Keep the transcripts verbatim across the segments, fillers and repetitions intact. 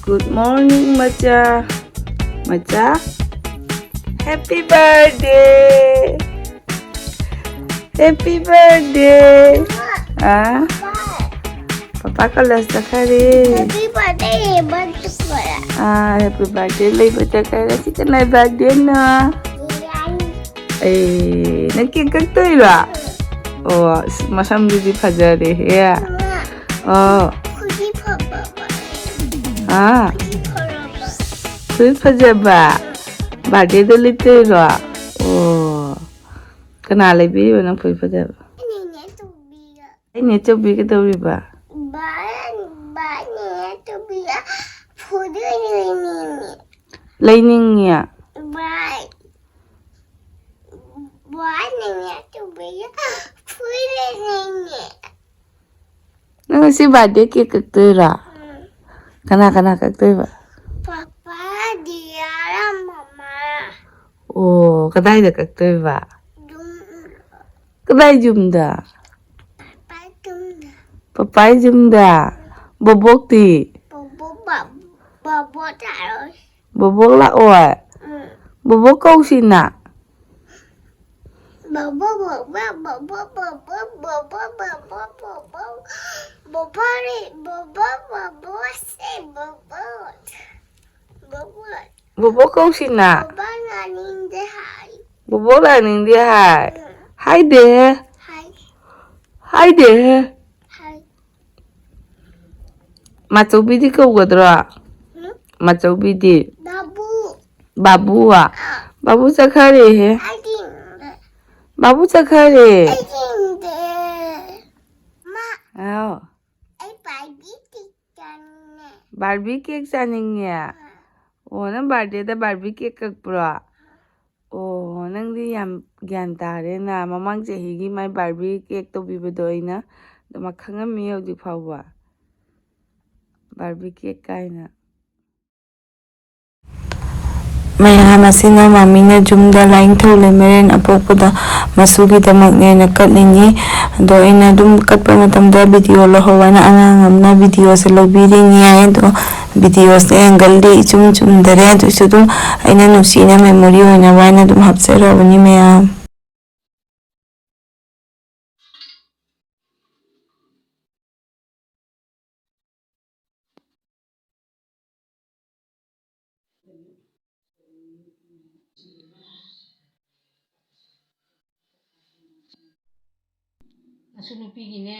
Good morning, ꯃꯆꯥ꯫ ꯃꯆꯥ, happy birthday, happy birthday꯫ ꯑꯥ, papa college ꯆꯠꯈꯔꯦ꯫ Happy birthday ꯂꯩꯕ ꯆꯠꯈꯔꯦ꯫ ꯑꯥ, happy birthday ꯂꯩꯕ ꯆꯠꯈꯔꯦ꯫ ꯁꯤ ꯀꯅꯥꯏ birthday ꯅꯣ? ꯑꯦ, ꯅꯪ cake ꯀꯛꯇꯣꯏꯔꯣ? ꯑꯣ, ꯑꯁ, ꯃꯁꯝꯗꯨꯗꯤ ꯐꯖꯔꯦꯍꯦ꯫ ꯑꯣ꯫ ꯈꯨꯖꯤ ꯐꯕ꯫ ꯑꯥ꯫ ꯈꯨꯖꯤ ꯐꯔꯕ꯫ ꯐꯨꯔꯤꯠ ꯐꯖꯕ? Birthday ꯗ ꯂꯤꯠꯇꯣꯏꯔꯣ? ꯑꯣ꯫ ꯀꯅꯥ ꯂꯩꯕꯤꯔꯤꯕ ꯅꯪ ꯐꯨꯔꯤꯠ ꯐꯖꯕ? ꯅꯦꯅꯦ ꯇꯣꯝꯕꯤꯒ꯫ ꯑꯩ ꯅꯦ ꯆꯧꯕꯤ ꯀꯩꯗꯧꯔꯤꯕ? ꯕꯥꯏ, ꯕꯥꯏ, ꯅꯦꯅꯦ ꯇꯣꯝꯕꯤꯒ ꯐꯨꯔꯤꯠ ꯂꯩꯅꯤꯡꯉꯦ꯫ ꯂꯩꯅꯤꯡꯉꯦ? ꯕꯥꯏ꯫ ꯕꯥꯏ, ꯅꯦꯅꯦ ꯇꯣꯝꯕꯤꯒ ꯐꯨꯔꯤꯠ ꯂꯩꯅꯤꯡꯉꯦ꯫ ꯅꯪ ꯉꯁꯤ birthday cake ꯀꯛꯇꯣꯏꯔꯣ? ꯎꯝ꯫ ꯀꯅꯥ ꯀꯅꯥ ꯀꯛꯇꯣꯏꯕ? ꯄꯄꯥ, ꯗꯤꯌꯥꯔ, ꯃꯃꯥ꯫ ꯑꯣ, ꯀꯗꯥꯏꯗ ꯀꯛꯇꯣꯏꯕ? ꯌꯨꯝ꯫ ꯀꯗꯥꯏ ꯌꯨꯝꯗ? ꯄꯄꯥ ꯌꯨꯝꯗ꯫ ꯄꯄꯥ ꯌꯨꯝꯗ? ꯕꯣꯕꯣꯛꯇꯤ? ꯕꯣꯕꯣꯛ, ꯕ-, ꯕꯣꯕꯣꯛ ꯂꯥꯛꯑꯣꯏ꯫ ꯕꯣꯕꯣꯛ ꯂꯥꯛꯑꯣꯏ? ꯎꯝ꯫ ꯕꯣꯕꯣꯛ ꯀꯧꯁꯤꯅ꯫ ꯕꯣꯕꯣꯛ, ꯕꯣꯕꯣꯛ, ꯕꯣꯕꯣꯛ, ꯕꯣꯕꯣꯛ, ꯕꯣꯕꯣꯛ, ꯕꯣꯕꯣꯛ, ꯕꯣꯕꯣꯛ, ꯕꯣꯕꯣꯛ, ꯕꯣꯕꯣꯛ, ꯕꯣꯕꯣꯛ, ꯕꯣꯕꯣꯛ, ꯁꯦ ꯕꯣꯕꯣꯛ꯫ ꯕꯣꯕꯣꯛ꯫ ꯕꯣꯕꯣꯛ ꯀꯧꯁꯤꯅ꯫ ꯕꯣꯕꯣꯛ ꯂꯥꯛꯅꯤꯡꯗꯦ ꯍꯥꯏ꯫ ꯕꯣꯕꯣꯛ ꯂꯥꯛꯅꯤꯡꯗꯦ ꯍꯥꯏ꯫ ꯎꯝ꯫ ꯍꯥꯏꯗꯦꯍꯦ꯫ ꯍꯥꯏ꯫ ꯍꯥꯏꯗꯦꯍꯦ꯫ ꯍꯥꯏ꯫ ꯃꯥꯆꯧꯕꯤꯗꯤ ꯀꯧꯒꯗ꯭ꯔꯣ? ꯎꯝ? ꯃꯥꯆꯧꯕꯤꯗꯤ? ꯕꯥꯕꯨ꯫ ꯕꯥꯕꯨ? ꯑꯥ꯫ ꯕꯥꯕꯨ ꯆꯠꯈꯔꯦꯍꯦ꯫ ꯑꯩ ꯆꯤꯡꯗꯦ꯫ ꯕꯥꯕꯨ ꯆꯠꯈꯔꯦ꯫ ꯑꯩ ꯆꯤꯡꯗꯦ꯫ ꯃꯥ꯫ ꯍꯥꯎ꯫ ꯑꯩ ꯕꯥꯔꯕꯤ ꯀꯦꯛ ꯆꯥꯅꯤꯡꯉꯦ꯫ ꯕꯥꯔꯕꯤ ꯀꯦꯛ ꯆꯥꯅꯤꯡꯉꯦ? ꯑꯥ꯫ ꯑꯣ, ꯅꯪ birthday ꯗ ꯕꯥꯔꯕꯤ ꯀꯦꯛ ꯀꯛꯄ꯭ꯔꯣ? ꯑꯣ, ꯅꯪꯗꯤ ꯌꯥꯝ ꯒ꯭ꯌꯥꯟ ꯇꯥꯔꯦꯅ꯫ ꯃꯃꯥꯡ ꯆꯍꯤꯒꯤ ꯃꯥꯏ ꯕꯥꯔꯕꯤ ꯀꯦꯛ ꯇꯧꯕꯤꯕꯗꯣ ꯑꯩꯅ ꯑꯗꯨꯃꯛ ꯈꯪꯉꯝꯃꯤ ꯍꯧꯖꯤꯛ ꯐꯥꯎꯕ꯫ ꯕꯥꯔꯕꯤ ꯀꯦꯛ ꯀꯥꯏꯅ꯫ ꯃꯌꯥꯝ ꯑꯁꯤꯅ ꯃꯃꯤꯅ ꯌꯨꯝꯗ ꯂꯥꯏꯅꯤꯡꯊꯧ ꯂꯩꯃꯔꯦꯟ ꯑꯄꯣꯛꯄꯗ ꯃꯁꯨꯒꯤꯗꯃꯛꯅꯦꯅ ꯀꯠꯂꯤꯅꯤ꯫ ꯑꯗꯣ ꯑꯩꯅ ꯑꯗꯨꯝ ꯀꯠꯄ ꯃꯇꯝꯗ ꯚꯤꯗꯤꯑꯣ ꯂꯧꯍꯧ ꯍꯥꯏꯅ ꯑꯉꯥꯡ ꯑꯃꯅ ꯚꯤꯗꯤꯑꯣꯁꯦ ꯂꯧꯕꯤꯔꯤꯅꯤ ꯍꯥꯏ꯫ ꯑꯗꯣ ꯚꯤꯗꯤꯑꯣꯁꯦ ꯑꯦꯡꯒꯜꯗꯤ ꯏꯆꯨꯝ ꯆꯨꯝꯗꯔꯦ, ꯑꯗꯨꯏꯁꯨ ꯑꯗꯨꯝ ꯑꯩꯅ ꯅꯨꯡꯁꯤꯅ ꯃꯦꯃꯣꯔꯤ ꯑꯣꯏꯅꯕ ꯍꯥꯏꯅ ꯑꯗꯨꯝ ꯍꯥꯞꯆꯔꯕꯅꯤ ꯃꯌꯥꯝ꯫ ꯅꯁꯨ ꯅꯨꯄꯤꯒꯤꯅꯦ,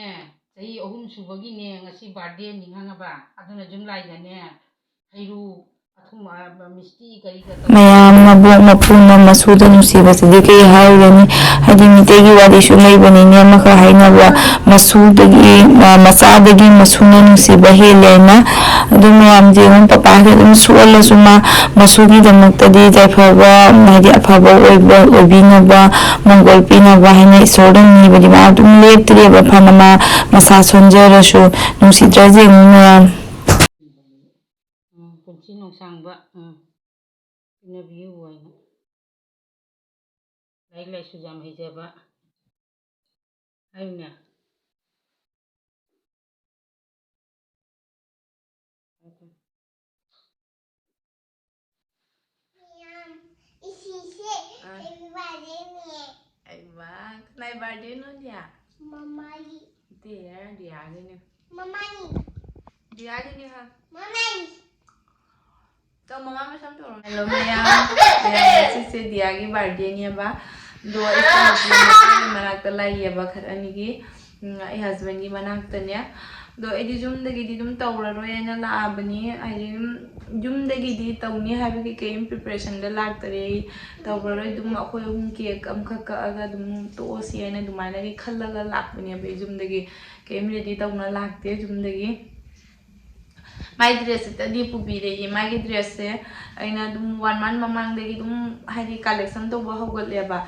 ꯆꯍꯤ ꯑꯍꯨꯝ ꯁꯨꯕꯒꯤꯅꯦ, ꯉꯁꯤ ꯕꯥꯔꯗꯦꯅꯤ ꯈꯪꯉꯕ? ꯑꯗꯨꯅ ꯌꯨꯝ ꯂꯥꯏꯗꯅꯦ, ꯍꯩꯔꯨ, ꯑꯊꯨꯝ, ꯑ, ꯃꯤꯁꯇꯤ ꯀꯔꯤ ꯀꯔꯥ ꯇꯧ- ꯃꯌꯥꯝ ꯃꯕꯣꯛ ꯃꯄꯨꯅ ꯃꯁꯨꯗ ꯅꯨꯡꯁꯤꯕꯁꯤꯗꯤ ꯀꯩ ꯍꯥꯏꯔꯨꯒꯅꯤ? ꯍꯥꯏꯗꯤ ꯃꯤꯇꯩꯒꯤ ꯋꯥꯔꯤꯁꯨ ꯂꯩꯕꯅꯤꯅꯦ, ꯑꯃꯈꯛ ꯍꯥꯏꯅꯕ, ꯃꯁꯨꯗꯒꯤ, ꯑ, ꯃꯆꯥꯗꯒꯤ ꯃꯁꯨꯅ ꯅꯨꯡꯁꯤꯕ ꯍꯦꯜꯂꯦꯅ꯫ ꯑꯗꯨ ꯃꯌꯥꯝꯁꯦ ꯑꯗꯨꯝ ꯄꯄꯥꯁꯦ ꯑꯗꯨꯝ ꯁꯣꯜꯂꯁꯨ ꯃꯥ ꯃꯁꯨꯒꯤꯗꯃꯛꯇꯗꯤ ꯌꯥꯏꯐꯕ, ꯍꯥꯏꯗꯤ ꯑꯐꯕ ꯑꯣꯏꯕ, ꯑꯣꯏꯕꯤꯅꯕ, ꯃꯪꯒꯣꯜ ꯄꯤꯅꯕ ꯍꯥꯏꯅ ꯏꯁꯣꯔꯗ ꯅꯤꯕꯗꯤ ꯃꯥ ꯑꯗꯨꯝ ꯂꯦꯞꯇ꯭ꯔꯦꯕ꯫ ꯐꯅ ꯃꯥ ꯃꯁꯥ ꯁꯣꯟꯖꯔꯁꯨ ꯅꯨꯡꯁꯤꯗ꯭ꯔꯥ ꯌꯦꯡꯉꯨ ꯃꯌꯥꯝ꯫ ꯎꯝ, ꯄꯨꯟꯁꯤ ꯅꯨꯡꯁꯥꯡꯕ, ꯎꯝ, ꯄꯤꯅꯕꯤꯌꯨ ꯍꯥꯏꯅ꯫ ꯂꯥꯏꯔꯤꯛ ꯂꯥꯏꯁꯨ ꯌꯥꯝ ꯍꯩꯖꯕ ꯍꯥꯏꯌꯨꯅꯦ꯫ ꯃꯌꯥꯝ, ꯏꯁꯤꯁꯦ ꯑꯥ꯫ Happy birthday ꯅꯦ꯫ ꯑꯩꯃ, ꯀꯅꯥꯏ birthday ꯅꯣ, ꯗꯤꯌꯥ? ꯃꯃꯥꯒꯤ꯫ ꯅꯠꯇꯦ, ꯗꯤꯌꯥꯒꯤꯅꯦ꯫ ꯃꯃꯥꯒꯤ꯫ ꯗꯤꯌꯥꯒꯤꯅꯦ ꯍꯥ? ꯃꯃꯥꯒꯤ꯫ ꯇꯧ, ꯃꯃꯥ ꯃꯁꯝ ꯇꯧꯔꯣ꯫ Hello ꯃꯌꯥꯝ, ꯃꯌꯥꯝ, ꯉꯁꯤꯁꯦ ꯗꯤꯌꯥꯒꯤ birthday ꯅꯦꯕ꯫ ꯑꯗꯣ ꯑꯩꯁꯦ ꯍꯧꯖꯤꯛ ꯃꯄꯥꯒꯤ ꯃꯅꯥꯛꯇ ꯂꯩꯌꯦꯕ, ꯈꯔ ꯑꯅꯤꯒꯤ꯫ ꯎꯝ, ꯑꯩ husband ꯒꯤ ꯃꯅꯥꯛꯇꯅꯦ꯫ ꯑꯗꯣ ꯑꯩꯗꯤ ꯌꯨꯝꯗꯒꯤꯗꯤ ꯑꯗꯨꯝ ꯇꯧꯔꯔꯣꯏ ꯍꯥꯏꯅ ꯂꯥꯛꯑꯕꯅꯤ꯫ ꯍꯥꯏꯗꯤ, ꯎꯝ, ꯌꯨꯝꯗꯒꯤꯗꯤ ꯇꯧꯅꯤ ꯍꯥꯏꯕꯒꯤ ꯀꯔꯤꯝ preparation ꯗ ꯂꯥꯛꯇꯔꯦ꯫ ꯑꯩ ꯇꯧꯔꯔꯣꯏ, ꯑꯗꯨꯝ ꯑꯩꯈꯣꯏ ꯑꯍꯨꯝ cake ꯑꯃꯈꯛ ꯀꯛꯑꯒ ꯑꯗꯨꯝ ꯇꯣꯛꯑꯁꯤ ꯍꯥꯏꯅ ꯑꯗꯨꯃꯥꯏꯅꯗꯤ ꯈꯜꯂꯒ ꯂꯥꯛꯄꯅꯦꯕ ꯑꯩ ꯌꯨꯝꯗꯒꯤ꯫ ꯀꯔꯤꯝ ready ꯇꯧꯅ ꯂꯥꯛꯇꯦ ꯌꯨꯝꯗꯒꯤ꯫ ꯃꯥꯏ ꯗ꯭ꯔꯦꯁꯁꯤꯗꯗꯤ ꯄꯨꯕꯤꯔꯛꯏ꯫ ꯃꯥꯒꯤ ꯗ꯭ꯔꯦꯁꯁꯦ ꯑꯩꯅ ꯑꯗꯨꯝ ꯋꯥꯟ ꯃꯟ ꯃꯃꯥꯡꯗꯒꯤ ꯑꯗꯨꯝ ꯍꯥꯏꯗꯤ ꯀꯂꯦꯛꯁꯟ ꯇꯧꯕ ꯍꯧꯒꯠꯂꯦꯕ,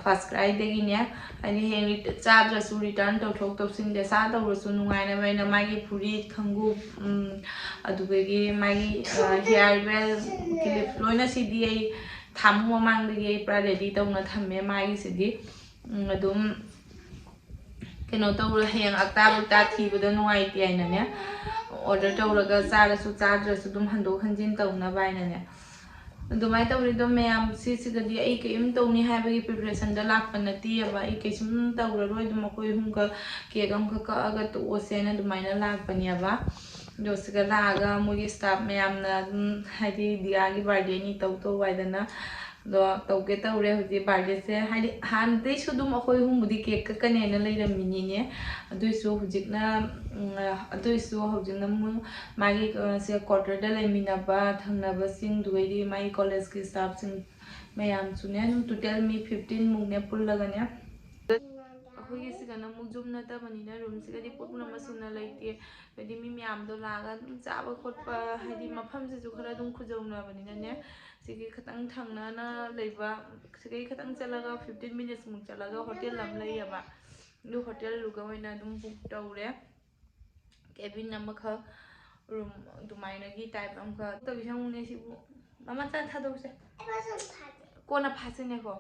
ꯐꯥꯔꯁ ꯀ꯭ꯔꯥꯏꯗꯒꯤꯅꯦ꯫ ꯍꯥꯏꯗꯤ ꯍꯌꯦꯡ ꯔꯤ-, ꯆꯥꯗ꯭ꯔꯁꯨ ꯔꯤꯇꯔꯟ ꯇꯧꯊꯣꯛ ꯇꯧꯁꯤꯟ ꯗꯦꯁꯥ ꯇꯧꯔꯁꯨ ꯅꯨꯡꯉꯥꯏꯅꯕ ꯑꯩꯅ ꯃꯥꯒꯤ ꯐꯨꯔꯤꯠ, ꯈꯣꯡꯎꯞ, ꯎꯝ, ꯑꯗꯨꯗꯒꯤ ꯃꯥꯒꯤ ꯍꯤꯌꯥꯔ ꯕꯦꯜ, ꯀ꯭ꯂꯤꯞ, ꯂꯣꯏꯅ ꯁꯤꯗꯤ ꯑꯩ ꯊꯥꯃꯨꯛ ꯃꯃꯥꯡꯗꯒꯤ ꯑꯩ ꯄꯨꯔꯥ ꯔꯦꯗꯤ ꯇꯧꯅ ꯊꯝꯃꯦ ꯃꯥꯒꯤꯁꯤꯗꯤ꯫ ꯎꯝ, ꯑꯗꯨꯝ ꯀꯩꯅꯣ ꯇꯧꯔ ꯍꯌꯦꯡ ꯑꯛꯇꯥ ꯕꯨꯛꯇꯥ ꯊꯤꯕꯗ ꯅꯨꯡꯉꯥꯏꯇꯦ ꯍꯥꯏꯅꯅꯦ, ꯑꯣꯔꯗꯔ ꯇꯧꯔꯒ ꯆꯥꯔꯁꯨ ꯆꯥꯗ꯭ꯔꯁꯨ ꯑꯗꯨꯝ ꯍꯟꯗꯣꯛ ꯍꯟꯖꯤꯟ ꯇꯧꯅꯕ ꯍꯥꯏꯅꯅꯦ꯫ ꯑꯗꯨꯃꯥꯏꯅ ꯇꯧꯔꯦ꯫ ꯑꯗꯣ ꯃꯌꯥꯝ ꯁꯤꯁꯤꯒꯗꯤ ꯑꯩ ꯀꯔꯤꯝ ꯇꯧꯅꯤ ꯍꯥꯏꯕꯒꯤ ꯄ꯭ꯔꯤꯄꯦꯔꯦꯁꯟꯗ ꯂꯥꯛꯄ ꯅꯠꯇꯦꯕ꯫ ꯑꯩ ꯀꯩꯁꯨꯝ ꯇꯧꯔꯔꯣꯏ꯫ ꯑꯗꯨꯝ ꯑꯩꯈꯣꯏ ꯑꯍꯨꯝꯈꯛ ꯀꯦꯛ ꯑꯃꯈꯛ ꯀꯛꯑꯒ ꯇꯣꯛꯑꯁꯦꯅ ꯑꯗꯨꯃꯥꯏꯅ ꯂꯥꯛꯄꯅꯦꯕ꯫ ꯑꯗꯣ ꯁꯤꯒ ꯂꯥꯛꯑꯒ ꯃꯣꯏꯒꯤ ꯁ꯭ꯇꯥꯐ ꯃꯌꯥꯝꯅ ꯑꯗꯨꯝ ꯍꯥꯏꯗꯤ ꯗꯤꯌꯥꯒꯤ ꯕꯥꯔꯗꯦꯅꯤ ꯇꯧ ꯇꯧ ꯍꯥꯏꯗꯅ ꯑꯗꯣ ꯇꯧꯒꯦ ꯇꯧꯔꯦ꯫ ꯍꯧꯖꯤꯛ ꯕꯥꯔꯗꯦꯁꯦ ꯍꯥꯏꯗꯤ ꯍꯥꯟꯅꯗꯩꯁꯨ ꯑꯗꯨꯝ ꯑꯩꯈꯣꯏ ꯑꯍꯨꯝꯕꯨꯗꯤ ꯀꯦꯛ ꯀꯛꯀꯅꯦꯅ ꯂꯩꯔꯝꯃꯤꯅꯤꯅꯦ꯫ ꯑꯗꯨꯏꯁꯨ ꯍꯧꯖꯤꯛꯅ, ꯎꯝ, ꯑꯗꯨꯏꯁꯨ ꯍꯧꯖꯤꯛꯅ ꯑꯃꯨꯛ ꯃꯥꯒꯤ, ꯑ, ꯁꯦ ꯀ꯭ꯋꯥꯇꯔꯗ ꯂꯩꯃꯤꯟꯅꯕ ꯊꯪꯅꯕꯁꯤꯡꯗꯨꯒꯩꯗꯤ ꯃꯥꯒꯤ ꯀꯣꯂꯦꯖꯀꯤ ꯁ꯭ꯇꯥꯐꯁꯤꯡ ꯃꯌꯥꯝꯁꯨꯅꯦ, ꯑꯗꯨꯝ ꯇꯣꯇꯦꯜ ꯃꯤ ꯐꯤꯐꯇꯤꯟ ꯃꯨꯛꯅꯦ ꯄꯨꯜꯂꯒꯅꯦ꯫ ꯑꯩꯈꯣꯏꯒꯤ ꯁꯤꯒꯅ ꯑꯃꯨꯛ ꯌꯨꯝ ꯅꯠꯇꯕꯅꯤꯅ ꯔꯨꯝꯁꯤꯒꯗꯤ ꯄꯨꯟꯅ ꯃꯁꯨꯅ ꯂꯩꯇꯦ꯫ ꯍꯥꯏꯗꯤ ꯃꯤ ꯃꯌꯥꯝꯗꯣ ꯂꯥꯛꯑꯒ ꯑꯗꯨꯝ ꯆꯥꯕ ꯈꯣꯠꯄ, ꯍꯥꯏꯗꯤ ꯃꯐꯝꯁꯤꯁꯨ ꯈꯔ ꯑꯗꯨꯝ ꯈꯨꯖꯧꯅꯕꯅꯤꯅꯅꯦ, ꯁꯤꯒꯤ ꯈꯤꯇꯪ ꯊꯪꯅꯅ ꯂꯩꯕ, ꯁꯤꯗꯒꯤ ꯈꯤꯇꯪ ꯆꯠꯂꯒ ꯐꯤꯐꯇꯤꯟ ꯃꯤꯅꯤꯠꯁꯃꯨꯛ ꯆꯠꯂꯒ ꯍꯣꯇꯦꯜ ꯑꯃ ꯂꯩꯌꯦꯕ꯫ ꯑꯗꯨ ꯍꯣꯇꯦꯜꯗꯨꯒ ꯑꯣꯏꯅ ꯑꯗꯨꯝ ꯕꯨꯛ ꯇꯧꯔꯦ꯫ ꯀꯦꯕꯤꯟ ꯑꯃꯈꯛ, ꯔꯨꯝ ꯑꯗꯨꯃꯥꯏꯅꯒꯤ ꯇꯥꯏꯞ ꯑꯃꯈꯛ ꯇꯧꯕꯤꯁꯪꯉꯨꯅꯦ ꯁꯤꯕꯨ꯫ ꯃꯃꯥ ꯆꯥ ꯊꯥꯗꯣꯛꯁꯦ꯫ ꯀꯣꯟꯅ ꯐꯥꯁꯤꯅꯦꯀꯣ꯫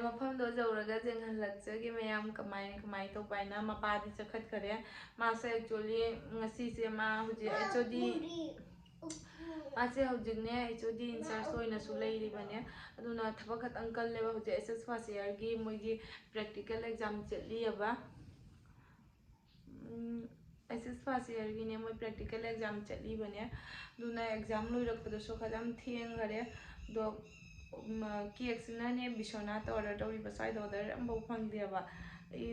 ꯃꯐꯝꯗꯣ ꯌꯧꯔꯒ ꯌꯦꯡꯍꯜꯂꯛꯆꯒꯦ ꯃꯌꯥꯝ, ꯀꯃꯥꯏ, ꯀꯃꯥꯏ ꯇꯧꯕ ꯍꯥꯏꯅ꯫ ꯃꯄꯥꯗꯤ ꯆꯠꯈꯠꯈꯔꯦ꯫ ꯃꯥꯁꯦ actually ꯉꯁꯤꯁꯦ ꯃꯥ ꯍꯧꯖꯤꯛ H O D, ꯃꯥꯁꯦ ꯍꯧꯖꯤꯛꯅꯦ H O D in charge ꯑꯣꯏꯅꯁꯨ ꯂꯩꯔꯤꯕꯅꯦ꯫ ꯑꯗꯨꯅ ꯊꯕꯛ ꯈꯛꯇꯪ ꯀꯜꯂꯦꯕ꯫ ꯍꯧꯖꯤꯛ S S first yearꯒꯤ ꯃꯣꯏꯒꯤ practical exam ꯆꯠꯂꯤꯑꯕ꯫ ꯎꯝ, S S first yearꯒꯤꯅꯦ ꯃꯣꯏ practical exam ꯆꯠꯂꯤꯕꯅꯦ꯫ ꯑꯗꯨꯅ exam ꯂꯣꯏꯔꯛꯄꯗꯁꯨ ꯈꯔ ꯌꯥꯝ ꯊꯦꯡꯈꯔꯦ꯫ ꯑꯗꯣ, ꯎꯝ, ꯀꯦꯛꯁꯤꯅꯅꯦ ꯕꯤꯁ꯭ꯋꯥꯅꯥꯊꯇ order ꯇꯧꯔꯤꯕ, ꯁ꯭ꯋꯥꯏꯗ order ꯑꯝꯐꯥꯎ ꯐꯪꯗꯦꯕ꯫ ꯑꯩ,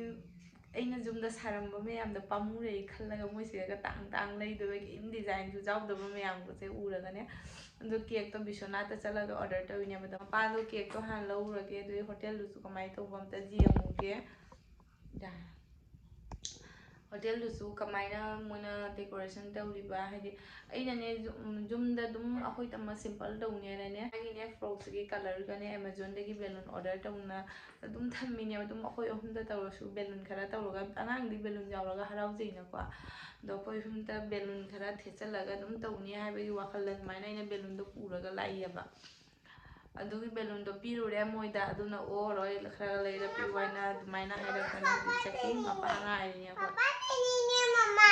ꯑꯩꯅ ꯌꯨꯝꯗ ꯁꯥꯔꯝꯕ ꯃꯌꯥꯝꯗꯣ ꯄꯥꯝꯃꯨꯔꯦ ꯈꯜꯂꯒ ꯃꯣꯏ ꯁꯤꯗꯒ ꯇꯥꯡ ꯇꯥꯡ ꯂꯩꯗꯕꯒꯤ ꯏꯟ designꯁꯨ ꯌꯥꯎꯗꯕ ꯃꯌꯥꯝꯒꯁꯦ ꯎꯔꯒꯅꯦ꯫ ꯑꯗꯣ ꯀꯦꯛꯇꯣ ꯕꯤꯁ꯭ꯋꯥꯅꯥꯊꯇ ꯆꯠꯂꯒ order ꯇꯧꯔꯤꯅꯦꯕ꯫ ꯑꯗꯣ ꯃꯄꯥꯗꯣ ꯀꯦꯛꯇꯣ ꯍꯥꯟꯅ ꯂꯧꯔꯨꯔꯒꯦ, ꯑꯗꯨꯒꯤ ꯍꯣꯇꯦꯜꯗꯨꯁꯨ ꯀꯃꯥꯏꯅ ꯇꯧꯕ ꯑꯝꯇ ꯌꯦꯡꯉꯨꯒꯦ꯫ ꯌꯥ꯫ ꯍꯣꯇꯦꯜꯗꯨꯁꯨ ꯀꯃꯥꯏꯅ ꯃꯣꯏꯅ ꯗꯦꯀꯣꯔꯦꯁꯟ ꯇꯧꯔꯤꯕ, ꯍꯥꯏꯗꯤ ꯑꯩꯅꯅꯦ ꯌꯨꯝ- ꯌꯨꯝꯗ ꯑꯗꯨꯝ ꯑꯩꯈꯣꯏ ꯇꯝꯃ ꯁꯤꯝꯄꯜ ꯇꯧꯅꯦꯅꯅꯦ, ꯑꯩꯒꯤꯅꯦ ꯐ꯭ꯔꯣꯛꯁꯤꯒꯤ ꯀꯂꯔꯒꯅꯦ ꯑꯦꯃꯥꯖꯣꯟꯗꯒꯤ ꯕꯦꯂꯨꯟ ꯑꯣꯔꯗꯔ ꯇꯧꯅ ꯑꯗꯨꯝ ꯊꯝꯃꯤꯅꯦꯕ꯫ ꯑꯗꯨꯝ ꯑꯩꯈꯣꯏ ꯑꯍꯨꯝꯗ ꯇꯧꯔꯁꯨ ꯕꯦꯂꯨꯟ ꯈꯔ ꯇꯧꯔꯒ, ꯑꯉꯥꯡꯗꯤ ꯕꯦꯂꯨꯟ ꯌꯥꯎꯔꯒ ꯍꯔꯥꯎꯖꯩꯅꯀꯣ, ꯑꯗꯣ ꯑꯩꯈꯣꯏ ꯑꯍꯨꯝꯗ ꯕꯦꯂꯨꯟ ꯈꯔ ꯊꯦꯠꯆꯜꯂꯒ ꯑꯗꯨꯝ ꯇꯧꯅꯤ ꯍꯥꯏꯕꯒꯤ ꯋꯥꯈꯜꯗ ꯑꯗꯨꯃꯥꯏꯅ ꯑꯩꯅ ꯕꯦꯂꯨꯟꯗꯣ ꯄꯨꯔꯒ ꯂꯥꯛꯏꯑꯕ꯫ ꯑꯗꯨꯒꯤ ꯕꯦꯂꯨꯟꯗꯣ ꯄꯤꯔꯨꯔꯦ ꯃꯣꯏꯗ, ꯑꯗꯨꯅ ꯑꯣꯔꯣꯏ ꯈꯔ ꯂꯩꯔ ꯄꯤꯌꯨ ꯍꯥꯏꯅ ꯑꯗꯨꯃꯥꯏꯅ ꯍꯥꯏꯔꯛꯄꯅꯦ꯫ ꯍꯧꯖꯤꯛ ꯆꯠꯈꯤ꯫ ꯃꯄꯥ ꯉꯥꯏꯔꯤꯅꯦ ꯑꯩꯈꯣꯏ꯫ ꯄꯄꯥ ꯄꯤꯅꯤꯡꯉꯦ, ꯃꯃꯥ꯫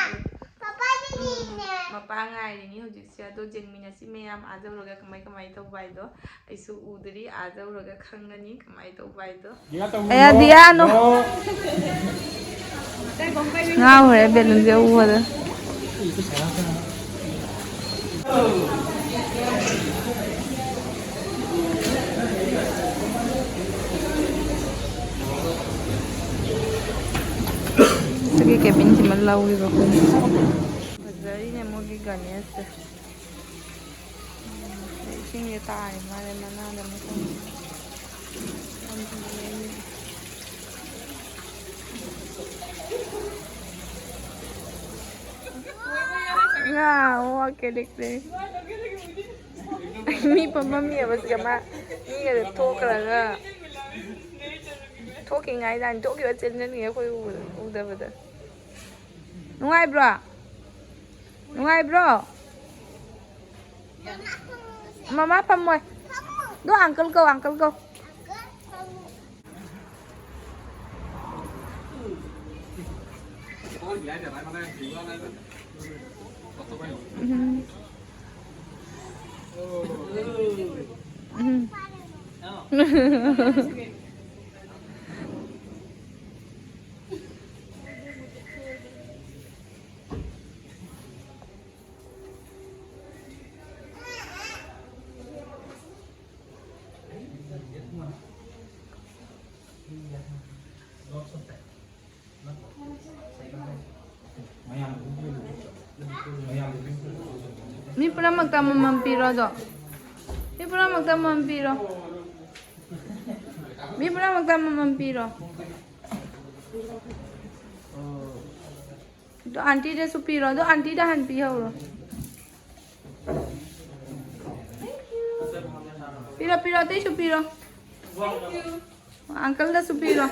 ꯄꯄꯥ ꯄꯤꯅꯤꯡꯉꯦ꯫ ꯎꯝ, ꯃꯄꯥ ꯉꯥꯏꯔꯤꯅꯤ ꯍꯧꯖꯤꯛꯁꯦ꯫ ꯑꯗꯣ ꯌꯦꯡꯃꯤꯟꯅꯁꯤ ꯃꯌꯥꯝ, ꯑꯥ ꯌꯧꯔꯒ ꯀꯃꯥꯏ ꯀꯃꯥꯏ ꯇꯧꯕ ꯍꯥꯏꯗꯣ꯫ ꯑꯩꯁꯨ ꯎꯗ꯭ꯔꯤ, ꯑꯥ ꯌꯧꯔꯒ ꯈꯪꯒꯅꯤ ꯀꯃꯥꯏ ꯇꯧꯕ ꯍꯥꯏꯗꯣ꯫ ꯀꯌꯥ ꯇꯧꯅꯣ? ꯑꯌꯥ, ꯗꯤꯌꯥꯅꯣ꯫ ꯅꯣ꯫ ꯉꯥꯎꯈ꯭ꯔꯦ ꯕꯦꯂꯨꯟꯁꯦ ꯎꯕꯗ꯫ ꯁꯤꯒꯤ ꯀꯦꯕꯤꯟꯁꯤꯃ ꯂꯧꯔꯤꯕ ꯑꯩꯈꯣꯏꯅ꯫ ꯐꯖꯔꯤꯅꯦ ꯃꯣꯏꯒꯤ ꯒꯥꯔꯃꯦꯟꯁꯁꯦ꯫ ꯏꯁꯤꯡꯁꯦ ꯇꯥꯔꯤ ꯃꯥꯜꯂꯦ ꯃꯅꯥꯗ ꯑꯃꯨꯛ꯫ ꯉꯥ ꯑꯃ ꯋꯥꯀꯦ ꯂꯤꯛꯂꯦ꯫ ꯃꯤ ꯐꯝꯐꯝ ꯌꯦꯡꯕꯁꯤꯒ ꯃꯥ ꯃꯤꯒꯁꯦ ꯊꯣꯛꯈ꯭ꯔꯒ ꯊꯣꯛꯈꯤꯉꯥꯏꯗꯅꯤ, ꯊꯣꯛꯈꯤꯕ ꯆꯦꯟꯖꯟꯈꯤ ꯑꯩꯈꯣꯏ ꯎꯕꯗ, ꯎꯗꯕꯗ꯫ ꯅꯨꯡꯉꯥꯏꯕ꯭ꯔꯣ? ꯅꯨꯡꯉꯥꯏꯕ꯭ꯔꯣ? ꯃꯃꯥ ꯐꯝꯃꯣꯏ꯫ ꯑꯗꯣ ꯑꯪꯀꯜ ꯀꯧ, ꯑꯪꯀꯜ ꯀꯧ꯫ ꯎꯝ꯫ ꯎꯝ꯫ ꯃꯤ ꯄꯨꯝꯅꯃꯛꯇ ꯑꯃꯃꯝ ꯄꯤꯔꯣ ꯑꯗꯣ꯫ ꯃꯤ ꯄꯨꯝꯅꯃꯛꯇ ꯑꯃꯃꯝ ꯄꯤꯔꯣ꯫ ꯃꯤ ꯄꯨꯝꯅꯃꯛꯇ ꯑꯃꯃꯝ ꯄꯤꯔꯣ꯫ ꯑꯗꯣ ꯑꯟꯇꯤꯗꯁꯨ ꯄꯤꯔꯣ, ꯑꯗꯣ ꯑꯟꯇꯤꯗ ꯍꯥꯟꯅ ꯄꯤꯍꯧꯔꯣ꯫ ꯄꯤꯔꯣ, ꯄꯤꯔꯣ, ꯑꯇꯩꯁꯨ ꯄꯤꯔꯣ꯫ ꯑꯪꯀꯜꯗꯁꯨ ꯄꯤꯔꯣ꯫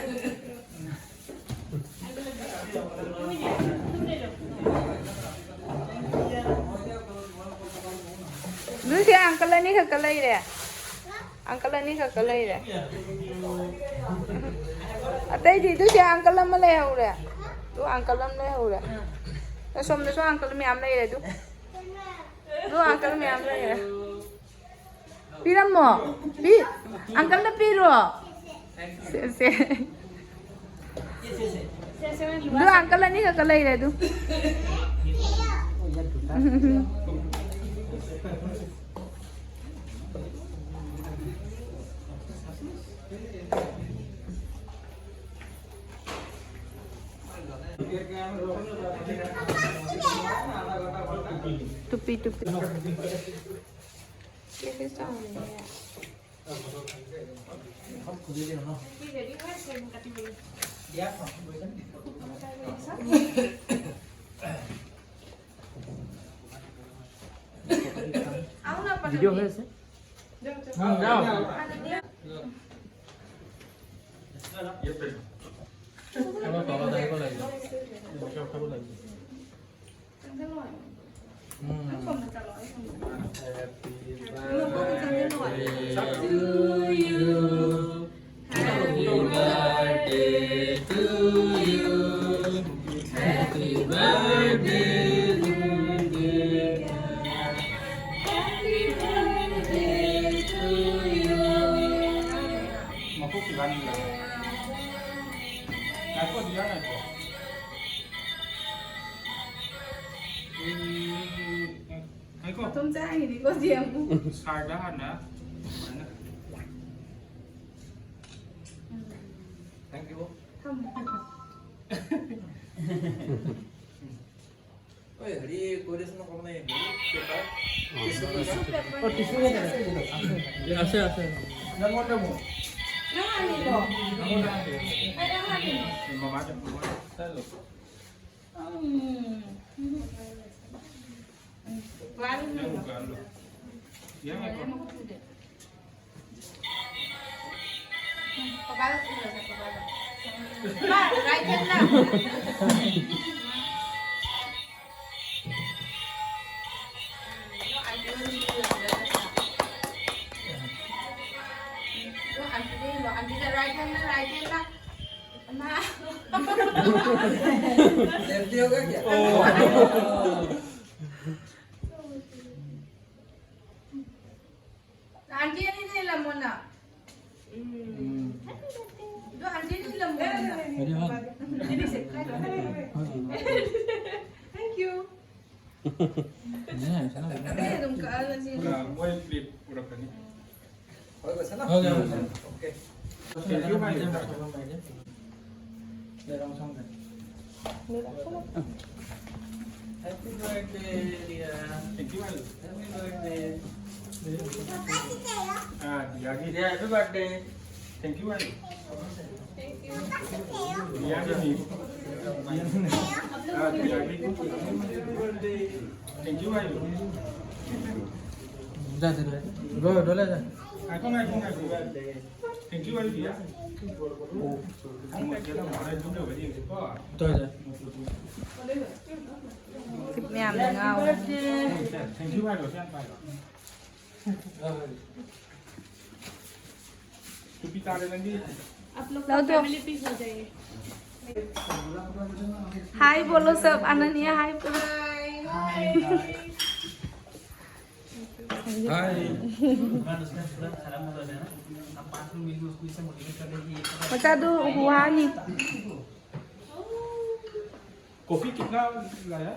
ꯑꯗꯨꯗꯤ ꯑꯪꯀꯜ ꯑꯅꯤꯈꯛꯇ ꯂꯩꯔꯦ꯫ ꯑꯪꯀꯜ ꯑꯅꯤꯈꯛꯇ ꯂꯩꯔꯦ꯫ ꯑꯇꯩꯗꯤ ꯑꯗꯨꯗꯤ ꯑꯪꯀꯜ ꯑꯃ ꯂꯩꯍꯧꯔꯦ꯫ ꯑꯗꯨ ꯑꯪꯀꯜ ꯑꯃ ꯂꯩꯍꯧꯔꯦ꯫ ꯑꯁꯣꯝꯗꯁꯨ ꯑꯪꯀꯜ ꯃꯌꯥꯝ ꯂꯩꯔꯦ ꯑꯗꯨ꯫ ꯑꯗꯨ ꯑꯪꯀꯜ ꯃꯌꯥꯝ ꯂꯩꯔꯦ꯫ ꯄꯤꯔꯝꯃꯣ꯫ ꯄꯤ-, ꯑꯪꯀꯜꯗ ꯄꯤꯔꯣ꯫ ꯁꯦ, ꯁꯦ꯫ ꯑꯗꯨ ꯑꯪꯀꯜ ꯑꯅꯤꯈꯛꯇ ꯂꯩꯔꯦ ꯑꯗꯨ꯫ ꯇꯨꯄꯤ, ꯇꯨꯄꯤ꯫ ভিডিঅ' হৈ আছে। ꯃꯇꯣꯝ ꯆꯥꯈꯤꯅꯤꯀꯣ ꯁꯤ ꯑꯃꯨꯛ꯫ ꯁꯥꯔꯗ ꯍꯥꯟꯅ ꯁꯨꯃꯥꯏꯅ꯫ Thank you. ꯊꯝꯃꯣ꯫ ꯍꯣꯏ, ꯍꯧꯖꯤꯛ ꯀꯣꯂꯦꯖꯅ ꯀꯧꯅꯩ, ꯍꯧꯖꯤꯛ ꯄꯦꯄꯔ꯫ ꯑꯣ, ꯇꯤꯁꯨ ꯍꯦꯟꯅ ꯂꯩ꯫ ꯑꯁꯦ, ꯑꯁꯦ꯫ ꯅꯪꯉꯣꯟꯗ ꯑꯃꯨꯛ꯫ ꯅꯪ ꯍꯥꯟꯅꯤꯀꯣ? ꯅꯪꯉꯣꯟꯗ ꯍꯥꯟꯅꯤ꯫ ꯑꯩ ꯅꯪ ꯍꯥꯟꯅꯤ꯫ ꯃꯃꯥꯗ, ꯃꯃꯥꯗ꯫ Empty हो गया क्या? आंटी ने नहीं लमोना। जो आंटी ने लमोना। Thank you. 네, 괜찮아요. 네, 좀 까는 아, 오일 플레이트 오락하니? 거기 있어? 거기, 거기. 오케이. Thank you, my dear. 네, 감사합니다. Happy birthday, dear. Thank you, my dear. Happy birthday. हाँ, Yagi. Yeah, happy birthday. Thank you, my dear. Thank you, my dear. यागी नहीं। हाँ, यागी। Thank you, my dear. जा, जा, जा। रो, डोला जा। Icon, icon, icon. Thank you, my dear. हाँ, मुझे ना मारा जो है, वही देखो। तो जा। ꯃꯌꯥꯝꯅ ꯉꯥꯎꯋꯦ꯫ Thank you, my dear. हाँ, bye. आप लोग का लव दो। फैमिली पिक हो जाइए। हाय बोलो सब, अनन्या हाय बोलो। हाय। ꯃꯆꯥꯗꯨ ꯋꯥꯅꯤ꯫ कॉफी कितना लाया?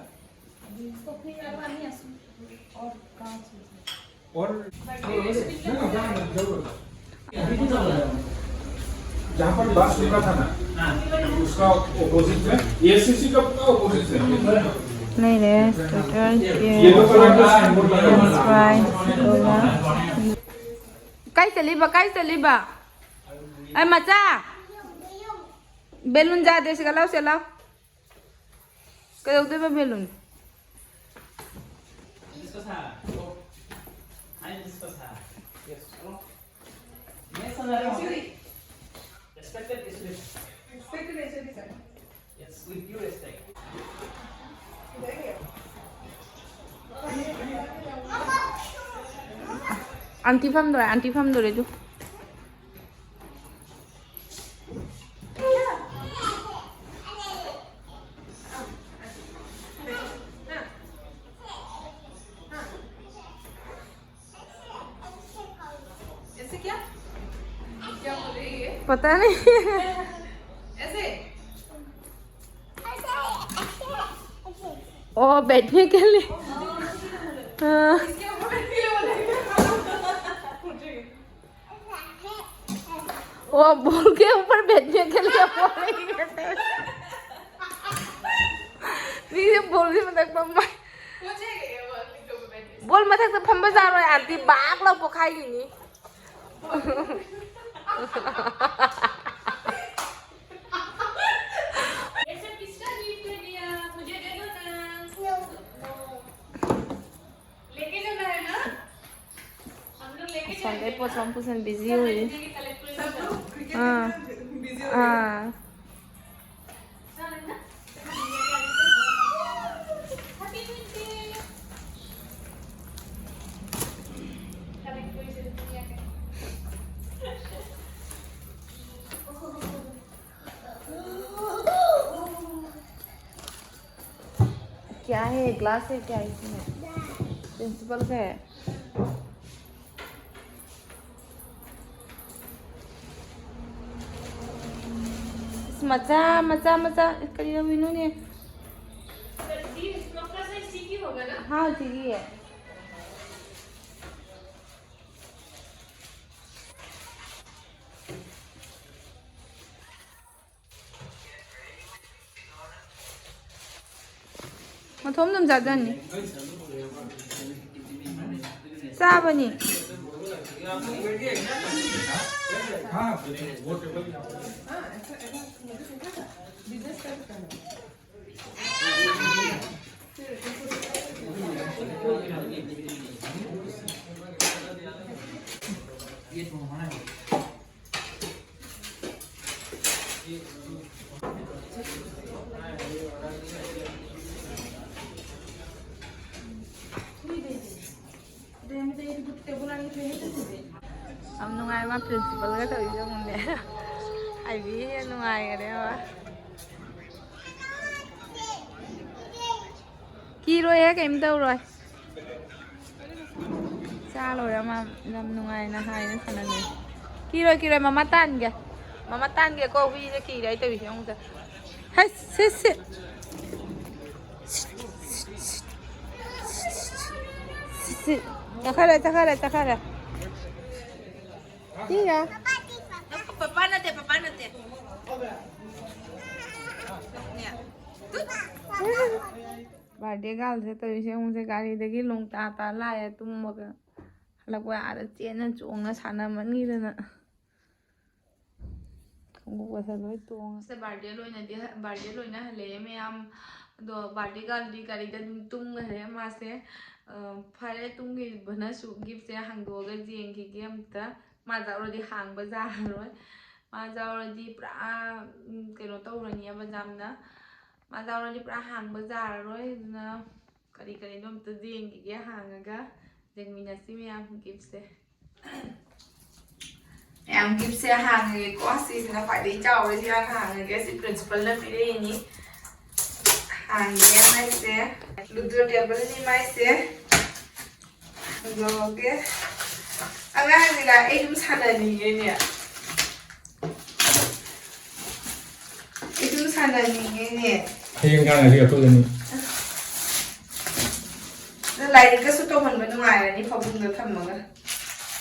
और जहाँ पर लास्ट लिखा था ना, उसका अपोजिट है, एसीसी का पूरा अपोजिट है। नहीं रे, स्वेटर, ये ये तो कलर का साइन बोर्ड लगा हुआ है। Fry, Cola. ꯀꯥꯏ ꯆꯠꯂꯤꯕ? ꯀꯥꯏ ꯆꯠꯂꯤꯕ? ꯑꯩ ꯃꯆꯥ! ꯕꯦꯂꯨꯟ ꯌꯥꯗꯦ, ꯁꯤꯒ ꯂꯥꯎ, ꯁꯤ ꯂꯥꯎ꯫ ꯀꯩꯗꯧꯗꯣꯏꯕ balloon? Disco time. Hi, disco time. Yes. Yes, sir. Respected students. Respected students, sir. Yes, with due respect. Aunty ꯐꯝꯗꯣꯔꯦ, aunty ꯐꯝꯗꯣꯔꯦ ꯑꯗꯨ꯫ ऐसे क्या? क्या बोल रही है? पता नहीं। ऐसे? ओ, बैठने के लिए। हाँ। इसके ऊपर बैठने के लिए बोला है। वो बॉल के ऊपर बैठने के लिए बोल रही है। ꯃꯤꯁꯦ ꯕꯣꯜꯁꯦ ꯃꯊꯛ ꯐꯝꯕ꯫ ꯕꯣꯜ ꯃꯊꯛꯇ ꯐꯝꯕ ꯌꯥꯔꯣꯏ, aunty ꯕꯥꯛ ꯂꯥꯎ ꯄꯣꯛꯈꯥꯏꯈꯤꯅꯤ꯫ ये सब किसका गिफ्ट है दिया? मुझे दे दो ना। लेके जाना है ना? हम लोग लेके संडे जाएंगे। पर हम कुछ बिजी हुई। सब लोग क्रिकेट हाँ। खेलना बिजी हो गए। हाँ। क्या है? ग्लास है क्या इसमें? प्रिंसिपल का है। ꯃꯆꯥ ꯃꯆꯥ ꯃꯆꯥ ꯀꯔꯤ ꯇꯧꯔꯤꯅꯣꯅꯦ? हाँ, ठीक है। ꯃꯊꯣꯝ ꯑꯗꯨꯝ ꯆꯥꯖꯅꯤ꯫ ꯆꯥꯕꯅꯤ꯫ ꯌꯥꯝ ꯅꯨꯡꯉꯥꯏ ꯃꯥ ꯄ꯭ꯔꯤꯟꯁꯤꯄꯜꯒ ꯇꯧꯔꯤꯁꯦ ꯌꯦꯡꯉꯨꯅꯦ꯫ ꯑꯥꯏꯕꯤ ꯍꯦꯟꯅ ꯅꯨꯡꯉꯥꯏꯈꯔꯦ ꯃꯥ꯫ ꯀꯤꯔꯣꯏꯍꯦ, ꯀꯩꯝ ꯇꯧꯔꯣꯏ꯫ ꯆꯥ ꯂꯣꯏꯔ ꯃꯥ ꯌꯥꯝ ꯅꯨꯡꯉꯥꯏꯅ ꯍꯥꯏꯅ ꯁꯥꯟꯅꯅꯤ꯫ ꯀꯤꯔꯣꯏ, ꯀꯤꯔꯣꯏ, ꯃꯃꯥ ꯇꯥꯟꯒꯦ꯫ ꯃꯃꯥ ꯇꯥꯟꯒꯦꯀꯣ, ꯍꯨꯏꯁꯦ ꯀꯤꯔꯦ ꯑꯩ ꯇꯧꯔꯤꯁꯦ ꯌꯦꯡꯉꯨꯁꯦ꯫ ꯍꯩ, ꯁꯤꯠ, ꯁꯤꯠ꯫ ꯁꯤꯠ, ꯁꯤꯠ꯫ ꯆꯠꯈꯔꯦ, ꯆꯠꯈꯔꯦ, ꯆꯠꯈꯔꯦ꯫ ꯁꯤꯒ꯫ ꯄꯄꯥ ꯅꯠꯇꯦ, ꯄꯄꯥ ꯅꯠꯇꯦ꯫ ꯅꯦ꯫ ꯕꯥꯔꯗꯦ ꯒꯥꯔꯜꯁꯦ ꯇꯧꯔꯤꯁꯦ ꯌꯦꯡꯉꯨꯁꯦ, ꯒꯥꯔꯤꯗꯒꯤ ꯂꯣꯡ ꯇꯥ ꯇꯥ ꯂꯥꯛꯑꯦ ꯇꯨꯝꯃꯒ꯫ ꯍꯜꯂꯛꯄ ꯑꯥꯗ ꯆꯦꯟꯅ ꯆꯣꯡꯅ ꯁꯥꯟꯅꯃꯟꯈꯤꯗꯅ꯫ ꯈꯣꯡꯎꯞꯀꯁꯦ ꯂꯣꯏ ꯇꯣꯡꯉꯦ꯫ ꯁꯤꯗ ꯕꯥꯔꯗꯦ ꯂꯣꯏꯅꯗꯤ, ꯕꯥꯔꯗꯦ ꯂꯣꯏꯅ ꯍꯜꯂꯛꯑꯦ ꯃꯌꯥꯝ꯫ ꯑꯗꯣ ꯕꯥꯔꯗꯦ ꯒꯥꯔꯜꯗꯤ ꯒꯥꯔꯤꯗ ꯑꯗꯨꯝ ꯇꯨꯝꯈ꯭ꯔꯦ ꯃꯥꯁꯦ꯫ ꯑ, ꯐꯔꯦ, ꯇꯨꯝꯈꯤꯕꯅꯁꯨ ꯒꯤꯐꯁꯦ ꯍꯥꯡꯗꯣꯛꯑꯒ ꯌꯦꯡꯈꯤꯒꯦ ꯑꯝꯇ꯫ ꯃꯥ ꯌꯥꯎꯔꯗꯤ ꯍꯥꯡꯕ ꯌꯥꯔꯔꯣꯏ꯫ ꯃꯥ ꯌꯥꯎꯔꯗꯤ ꯄꯨꯔꯥ, ꯎꯝ, ꯀꯩꯅꯣ ꯇꯧꯔꯅꯤꯕ ꯌꯥꯝꯅ꯫ ꯃꯥ ꯌꯥꯎꯔꯗꯤ ꯄꯨꯔꯥ ꯍꯥꯡꯕ ꯌꯥꯔꯔꯣꯏ꯫ ꯑꯗꯨꯅ ꯀꯔꯤ ꯀꯔꯤꯅꯣ ꯑꯝꯇ ꯌꯦꯡꯈꯤꯒꯦ ꯍꯥꯡꯉꯒ꯫ ꯌꯦꯡꯃꯤꯟꯅꯁꯤ ꯃꯌꯥꯝ ꯒꯤꯐꯁꯦ꯫ ꯃꯌꯥꯝ ꯒꯤꯐꯁꯦ ꯍꯥꯡꯉꯒꯦꯀꯣ꯫ ꯁꯤꯁꯤꯅ ꯈ꯭ꯋꯥꯏꯗꯒꯤ ꯆꯥꯎꯕꯁꯤꯅ ꯍꯥꯡꯉꯒꯦ꯫ ꯁꯤ ꯄ꯭ꯔꯤꯟꯁꯤꯄꯜꯅ ꯄꯤꯔꯛꯏꯅꯤ꯫ ꯍꯥꯡꯒꯦ ꯃꯥꯏꯁꯦ꯫ ꯂꯨꯗꯣ ꯇꯦꯕꯜꯅꯤ ꯃꯥꯏꯁꯦ꯫ ꯍꯥꯡꯗꯣꯛꯑꯒꯦ꯫ ꯑꯉꯥꯡꯁꯤꯒ ꯑꯩ ꯑꯗꯨꯝ ꯁꯥꯟꯅꯅꯤꯡꯉꯦꯅꯦ꯫ ꯑꯩ ꯑꯗꯨꯝ ꯁꯥꯟꯅꯅꯤꯡꯉꯦꯅꯦ꯫ ꯍꯌꯦꯡ ꯀꯥꯟꯅꯗꯤ ꯑꯩꯈꯣꯏꯒꯅꯤ꯫ ꯑꯗꯣ ꯂꯥꯏꯔꯤꯛꯀꯁꯨ ꯇꯧꯍꯟꯕ ꯅꯨꯡꯉꯥꯏꯔꯅꯤ ꯐꯃꯨꯡꯗ ꯊꯝꯃꯒ꯫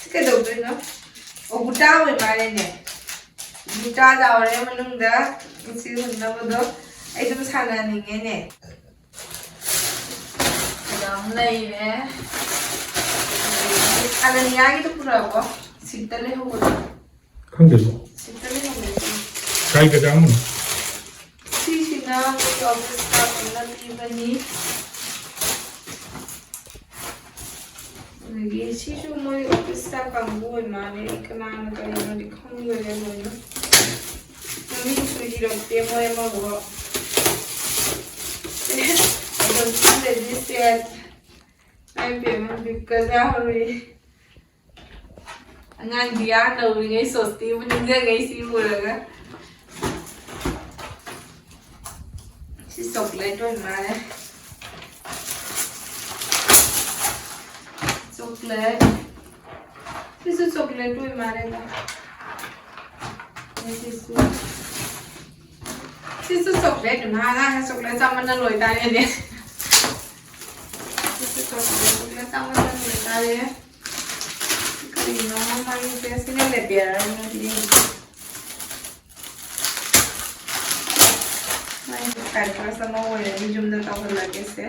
ꯁꯤ ꯀꯩꯗꯧꯗꯣꯏꯅꯣ? ꯑꯣ, ꯒꯨꯇꯥ ꯑꯣꯏ ꯃꯥꯜꯂꯦꯅꯦ꯫ ꯒꯨꯇꯥ ꯌꯥꯎꯔꯦ ꯃꯅꯨꯡꯗ꯫ ꯁꯤ ꯍꯨꯟꯅꯕꯗꯣ ꯑꯩ ꯑꯗꯨꯝ ꯁꯥꯟꯅꯅꯤꯡꯉꯦꯅꯦ꯫ ꯁꯤꯗ ꯑꯃ ꯂꯩꯔꯦ꯫ ꯑꯗꯒꯤ ꯑꯅꯅꯤꯌꯥꯒꯤꯗꯣ ꯄꯨꯔꯛꯑꯕꯣ? ꯁꯤꯠꯇ ꯂꯩꯍꯧꯕꯗꯣ꯫ ꯈꯪꯗꯦꯕꯣ꯫ ꯁꯤꯠꯇ ꯂꯩꯍꯧꯕꯗꯣ꯫ ꯀꯥꯏꯗ ꯆꯪꯉꯝꯃꯣ? ꯁꯤꯁꯤꯅ ꯑꯩꯈꯣꯏ ꯑꯣꯐꯤꯁ ꯁ꯭ꯇꯥꯐ ꯑꯃꯅ ꯄꯤꯕꯅꯤ꯫ ꯑꯗꯒꯤ ꯁꯤꯁꯨ ꯃꯣꯏ ꯑꯣꯐꯤꯁ ꯁ꯭ꯇꯥꯐ ꯀꯥꯡꯕꯨ ꯑꯣꯏ ꯃꯥꯜꯂꯦ꯫ ꯑꯩ ꯀꯅꯥꯅ ꯀꯔꯤꯅꯣꯗꯤ ꯈꯪꯗ꯭ꯔꯦ ꯂꯣꯏꯅ꯫ ꯃꯃꯤꯡꯁꯨ ꯏꯔꯛꯇꯦ ꯃꯣꯏ ꯑꯃꯕꯨ꯫ ꯑꯗꯣ ꯁꯤꯗꯗꯤ ꯁꯦꯠ꯫ ꯑꯩ ꯄꯦꯃꯦꯟ ꯕꯤꯛꯀ ꯌꯥꯎꯔꯤ꯫ ꯑꯉꯥꯡꯗꯤ ꯌꯥꯝ ꯅꯧꯔꯤꯉꯩ ꯁꯣꯁꯇꯤꯕꯨ ꯅꯤꯡꯁꯤꯡꯉꯩ ꯁꯤ ꯎꯔꯒ꯫ ꯁꯤ ꯆꯣꯀ꯭ꯂꯦꯠ ꯑꯣꯏ ꯃꯥꯜꯂꯦ꯫ ꯆꯣꯀ꯭ꯂꯦꯠ꯫ ꯁꯤꯁꯨ ꯆꯣꯀ꯭ꯂꯦꯠ ꯑꯣꯏ ꯃꯥꯜꯂꯦꯗ꯫ ꯁꯤꯁꯨ꯫ ꯁꯤꯁꯨ ꯆꯣꯀ꯭ꯂꯦꯠ ꯑꯣꯏ ꯃꯥꯜꯂꯦ꯫ ꯆꯣꯀ꯭ꯂꯦꯠ ꯆꯥꯃꯟꯅ ꯂꯣꯏꯇꯥꯔꯦꯅꯦ꯫ ꯁꯤꯁꯨ ꯆꯣꯀ꯭ꯂꯦꯠ, ꯆꯣꯀ꯭ꯂꯦꯠ ꯆꯥꯃꯟꯅ ꯂꯣꯏꯇꯥꯔꯦ꯫ ꯀꯔꯤꯅꯣ ꯃꯥꯒꯤꯁꯦ? ꯁꯤꯅ ꯂꯦꯕꯦꯜ ꯑꯃꯗꯤ꯫ ꯃꯥꯏ ꯇꯥꯏꯝ ꯄꯥꯁ ꯑꯃ ꯑꯣꯏꯔꯅꯤ, ꯌꯨꯝꯗ ꯇꯧꯍꯜꯂꯒꯦꯁꯦ꯫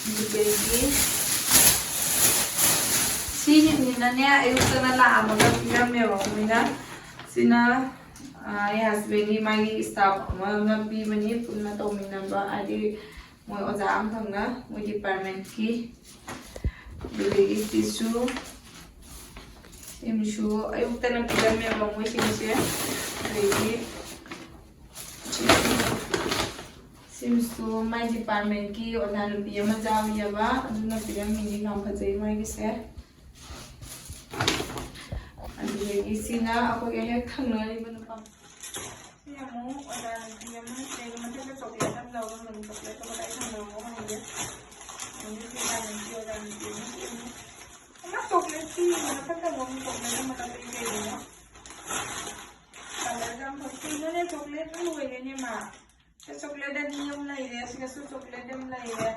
ꯑꯗꯨꯗꯒꯤ ꯁꯤꯅꯤꯅꯅꯦ, ꯑꯌꯨꯛꯇꯅ ꯂꯥꯛꯑꯝꯃꯒ ꯄꯤꯔꯝꯃꯦꯕ ꯃꯣꯏꯅ꯫ ꯁꯤꯅ, ꯑ, ꯑꯩ ꯍꯁꯕꯦꯟꯒꯤ ꯃꯥꯒꯤ ꯁ꯭ꯇꯥꯐ ꯑꯃꯅ ꯄꯤꯕꯅꯤ, ꯄꯨꯟꯅ ꯇꯧꯃꯤꯟꯅꯕ, ꯍꯥꯏꯗꯤ ꯃꯣꯏ ꯑꯣꯖꯥ ꯑꯃꯈꯛꯅ ꯃꯣꯏ ꯗꯤꯄꯥꯔꯠꯃꯦꯟꯠꯀꯤ꯫ ꯑꯗꯨꯗꯒꯤ ꯁꯤꯁꯨ, ꯁꯤꯃꯁꯨ ꯑꯌꯨꯛꯇꯅ ꯄꯤꯔꯝꯃꯦꯕ ꯃꯣꯏꯁꯤꯡꯁꯦ꯫ ꯑꯗꯒꯤ ꯁꯤꯃꯁꯨ ꯃꯥꯏ ꯗꯤꯄꯥꯔꯠꯃꯦꯟꯠꯀꯤ ꯑꯣꯖꯥ ꯅꯨꯄꯤ ꯑꯃ ꯌꯥꯎꯔꯤꯑꯕ, ꯑꯗꯨꯅ ꯄꯤꯔꯝꯃꯤꯅꯤ꯫ ꯌꯥꯝ ꯐꯖꯩ ꯃꯥꯒꯤꯁꯦ꯫ ꯑꯗꯨꯗꯒꯤ ꯁꯤꯅ ꯑꯩꯈꯣꯏꯒ ꯍꯦꯛ ꯊꯪꯅꯔꯤꯕ ꯅꯨꯄꯥ꯫ ꯁꯤ ꯑꯃꯨꯛ ꯑꯣꯖꯥ ꯅꯨꯄꯤ ꯑꯃ ꯁꯤꯗꯩꯗ ꯃꯊꯛꯇ ꯆꯣꯀ꯭ꯂꯦꯠ ꯑꯃ ꯂꯧꯔꯝꯕꯅꯤ꯫ ꯆꯣꯀ꯭ꯂꯦꯠꯇꯣ ꯀꯗꯥꯏ ꯊꯝꯈ꯭ꯔꯕꯅꯣ ꯈꯪꯗꯦ꯫ ꯑꯗꯒꯤ ꯁꯤ ꯑꯣꯖꯥ ꯅꯨꯄꯤ, ꯑꯣꯖꯥ ꯅꯨꯄꯤ ꯑꯃ ꯁꯤ ꯑꯃꯨꯛ ꯑꯃ ꯆꯣꯀ꯭ꯂꯦꯠ ꯄꯤ, ꯃꯊꯛꯇ ꯑꯃꯨꯛ ꯆꯣꯀ꯭ꯂꯦꯠ ꯑꯃ ꯀꯥꯞꯄꯛꯏ ꯀꯩꯒꯤꯅꯣ? ꯀꯂꯔꯁꯦ ꯌꯥꯝ ꯐꯖꯩ꯫ ꯀꯩꯅꯣꯅꯦ, ꯆꯣꯀ꯭ꯂꯦꯠꯅ ꯂꯣꯏꯔꯦꯅꯦ ꯃꯥ꯫ ꯁꯤ ꯆꯣꯀ꯭ꯂꯦꯠ ꯑꯅꯤ ꯑꯃ ꯂꯩꯔꯦ, ꯁꯤꯗꯁꯨ ꯆꯣꯀ꯭ꯂꯦꯠ ꯑꯃ ꯂꯩꯔꯦ꯫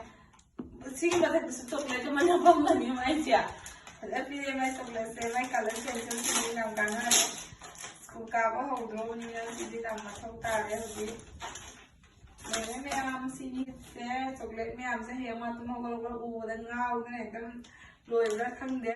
ꯁꯤꯒꯤ ꯃꯊꯛꯇꯁꯨ ꯆꯣꯀ꯭ꯂꯦꯠ ꯑꯃ ꯅꯞꯄꯝꯕꯅꯤ ꯃꯥꯏꯁꯦ꯫ ꯐꯖ ꯄꯤꯔꯦ ꯃꯥꯏ ꯆꯣꯀ꯭ꯂꯦꯠꯁꯦ꯫ ꯃꯥꯏ ꯀꯂꯔ ꯄꯦꯟꯁꯤꯜꯁꯤꯡꯁꯦ ꯌꯥꯝ ꯀꯥꯟꯅꯔꯦ꯫ ꯁ꯭ꯀꯨꯜ ꯀꯥꯕ ꯍꯧꯗ꯭ꯔꯣꯕꯅꯤꯅ ꯁꯤꯗꯤ ꯌꯥꯝ ꯃꯊꯧ ꯇꯥꯔꯦ ꯍꯧꯖꯤꯛ꯫ ꯂꯣꯏꯔꯦ ꯃꯌꯥꯝ, ꯁꯤꯅꯤꯁꯦ꯫ ꯆꯣꯀ꯭ꯂꯦꯠ ꯃꯌꯥꯝꯁꯦ ꯍꯌꯦꯡ ꯃꯥ ꯇꯨꯝ ꯍꯧꯒꯠꯂꯛꯄꯗ ꯎꯕꯗ ꯉꯥꯎꯗꯅ ꯍꯦꯛꯇ ꯂꯣꯏꯕ꯭ꯔꯥ ꯈꯪꯗꯦ꯫